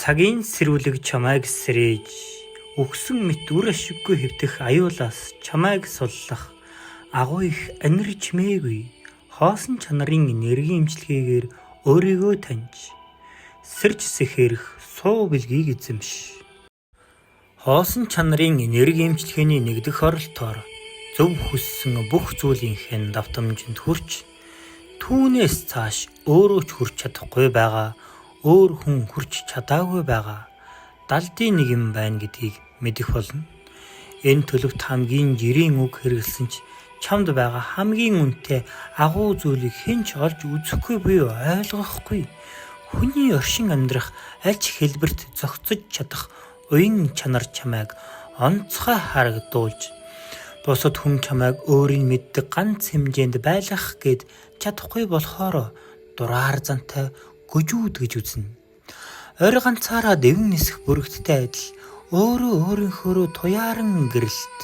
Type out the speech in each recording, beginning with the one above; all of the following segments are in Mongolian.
Цагийн сэрүүлэг чамайг сэрээж, үхсэн мэт үр ашиггүй хэвтэх аюулаас чамайг суллах агуу их анир чимээгүй хоосон чанарын энергийн эмчилгээгээр өөрийгөө таньж, сэрж сэхээрэх суу бэлгийг эзэмш. Хоосон чанарын энергийн эмчилгээний нэгдэх оролтоор зөв хүссэн бүх зүйлийн хэн давтамжинд хүрч, түүнээс цааш өөрөө ч хүрч чадахгүй байгаа, өөр хүн хүрч чадаагүй байгаа далдын нэг юм байна гэдгийг мэдэх болно. Энэ төлөвт хамгийн жирийн үг хэрэглэсэн ч чамд байгаа хамгийн үнэтэй агуу зүйлийг хэн ч олж үзэхгүй буюу ойлгохгүй. Хүний оршин амьдрах аль ч хэлбэрт зохицож чадах уян чанар чамайг онцгой харагдуулж, бусад хүн чамайг өөрийн мэддэг ганц хэмжээнд байлгах гээд чадахгүй болохоор дураар зантай гөжүүд гэж үзнэ. Орой ганцаараа дэвэн нисэх бүрэгдтэй адил өөрөө өөрийнхөөрөө туяаран гэрэлт.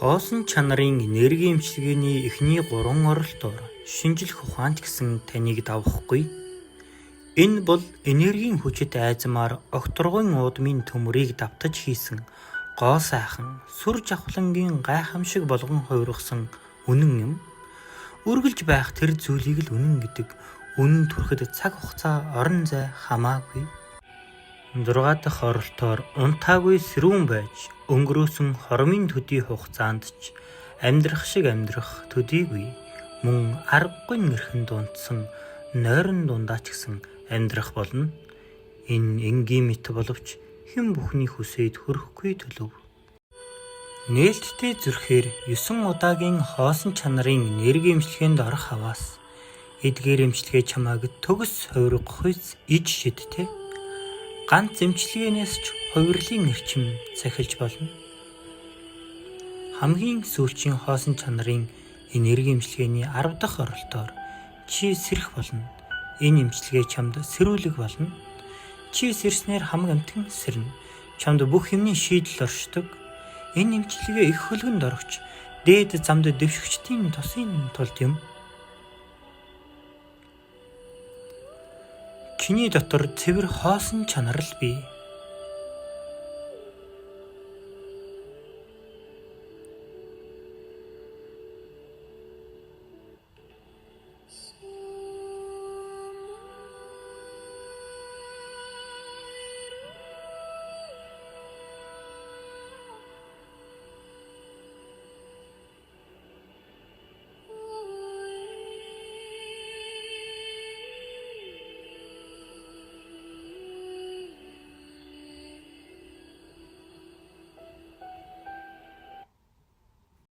Хоосон чанарын энергийн эмчилгээний эхний 3 оролтоор шинжлэх ухаан ч гэсэн таныг давахгүй. Энэ бол энергийн хүчит айзмаар огторгуйн уудмын төмөрийг давтаж хийсэн гоо сайхан сүр жавхлангийн гайхамшиг болгон хувиргасан үнэн юм. Үргэлж байх тэр зүйлийг л үнэн гэдэг. Үнэн төрөхөд цаг хугацаа орон зай хамаагүй. 6 дахь оролтоор унтаагүй сэрүүн байж өнгөрөөсөн хормын төдий хугацаанд ч амьдрах шиг амьдрах төдийгүй мөн аргагүй нэрхэн дунтсан нойрон дундаа ч гэсэн амьдрах болно. Энэ энгийн мэт боловч хэн бүхний хүсээд хүрэхгүй төлөв. Нээлттэй зүрхээр 9 удаагийн хоосон чанарын энерги эмчилгээнд орох аваас эдгээр эмчилгээ чамайг төгс хувиргахуйц иж шидтэй. Ганц эмчилгээнээс ч хувирлын эрчим цахилж болно. Хамгийн сүүлчийн хоосон чанарын энерги эмчилгээний 10 дахь оролтоор чи сэрэх болно. Энэ эмчилгээ чамд сэрүүлэг болно. Чи сэрснээр хамаг амьтан сэрнэ. Чамд бүх юмны шийдэл оршдог. Энэ эмчилгээ их хөлгөнд орогч дээд замд дэвшигчдийн тусын тулд юм. Чиний дотор цэвэр хоосон чанар л бий.